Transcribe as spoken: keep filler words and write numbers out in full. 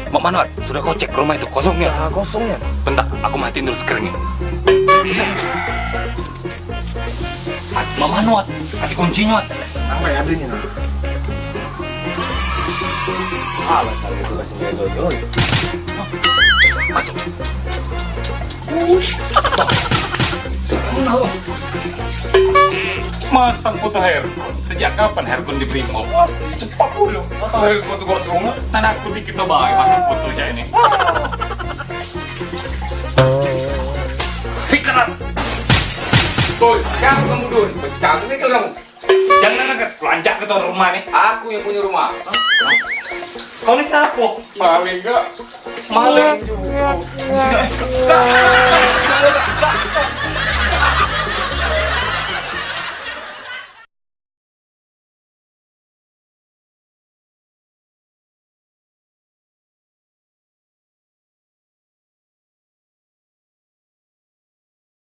Mak Manot, sudah kau cek rumah itu kosong ya? Ah, kosong ya. Bentar, aku matiin dulu screen-nya. Mak Manot, ada kuncinya. Apa ya adanya? Ah, masalah itu kasih dia dulu. Masuk. Ush. Masang foto Herkon. Sejak kapan Herkon di Brimob? Pasti cepat dulu. Atau Herkon tuh godong. Tan aku dikit tuh bae masang foto cak ini. Sikarat. Boy, siapa kamu, Dun? Pecah tuh sikil kamu. Jangan dekat, lanjak ke tuan rumah nih. Aku yang punya rumah. Kau ni siapa? Maling kak. Maling.